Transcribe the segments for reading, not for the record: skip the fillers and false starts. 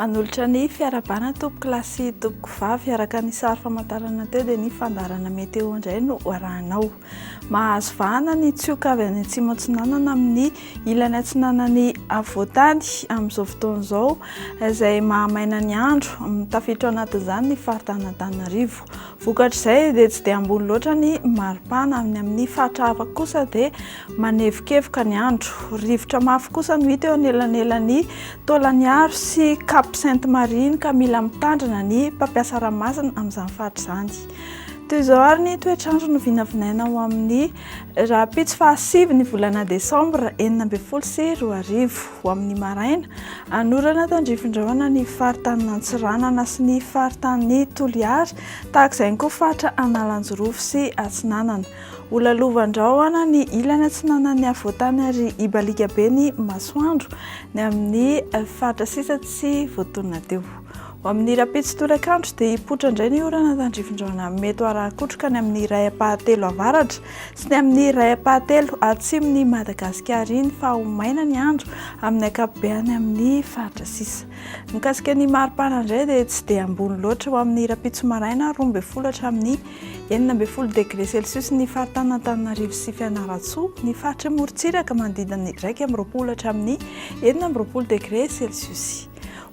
Manolotra ny fiarahabana tompoko lahy sy tompoko vavy araka ny sary famantarana teo dia ny fandaharana météo indray no arahanao. Mahazo vahana ny tsioka avy any atsimo atsinanana amin'ny ilany atsinanan'ny afovoantany amin'izao fotoana izao izay mahamaina ny andro, tafiditra ao anatin'izany ny faritanin'Antananarivo. Vokatr'izay dia tsy dia ambony loatra ny maripana, ny amin'ny faritra hafa kosa dia manevokevoka ny andro. Rivotra mafy kosa no hita eo anelanelan'ny Taolagnaro sy Cap Sainte Marie iny ka mila mitandrina ny mpampiasa ranomasina amin'izany faritra izany. Toy izao ary ny toetr'andro novinavinaina ho amin'ny rahampitso fahasivy ny volana desambra 2016. Ho amin'ny maraina, hanorana tandrifin-drahona ny faritanin'Antsiranana sy ny faritanin'i Toliara, tahaka izay ihany koa faritra Analanjirofo sy Atsinanana. Ho lalovan-drahona ny ilany atsinanan'ny afovoantany ary hibaliaka be ny masoandro ny amin'ny faritra sisa tsy voatonona teo. Ho amin'ny rahampitso tolakandro dia hipoitra indray ny orana tandrifin-drahona mety ho arahin-kotroka any amin'ny iray ampahatelo avaratra sy ny amin'ny iray ampahatelo atsimon'i Madagasikara iny fa ho maina ny andro amin'ny ankapobeny amin'ny faritra sisa. Mikasika ny maripana indray dia tsy dia ambony loatra ho amin'ny rahampitso maraina 12 hatramin'ny 16 degre celsius ny faritanin'Antananarivo sy Fianarantsoa, ny faritry morontsiraka manodidina ny 21 hatramin'ny 26 degre celsius.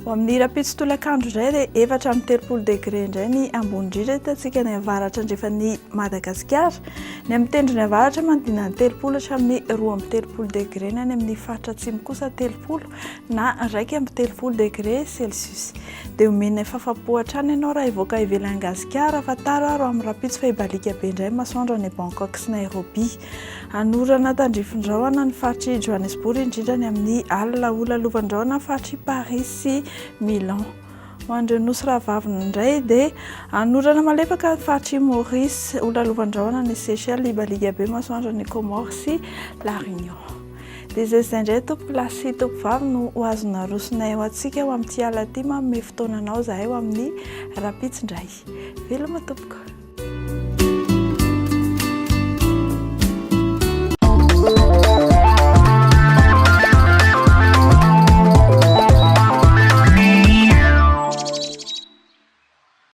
Ho amin'ny rahampitso tolakandro indray dia 34 degre indray ny ambony indrindra hitantsika any avaratra andrefan'i Madagasikara. Ny amin'ny tendrony avaratra manodidina ny 30 hatramin'ny 32 degre, ny any amin'ny faritra atsimo kosa 30 na 31 degre celsius. Dia omenay fafapo hatrany ianao raha hivoaka ivelan'i Gasikara. Fantaro ary ho amin'ny rahampitso fa hibaliaka be indray ny masoandro any Bangkok sy Nairobi. Hanorana tandrifin-drahona ny faritr'i Johannesburg, indrindra ny amin'ny alina. Ho lalovan-drahona ny faritr'i Paris sy Milan. Ho an'ireo nosy rahavaviny indray dia hanorana malefaka ny faritr'i Maurice. Ho lalovan-drahona ny Seychelles, hibaliaka be masoandro ny Comores sy La Réunion. Dia izay izay indray tompoko lahy sy tompoko vavy no ho azo narosonay ho antsika ho amin'ity alina ity. Manome fotoana anao izahay ho amin'ny rahampitso indray. Veloma tompoko.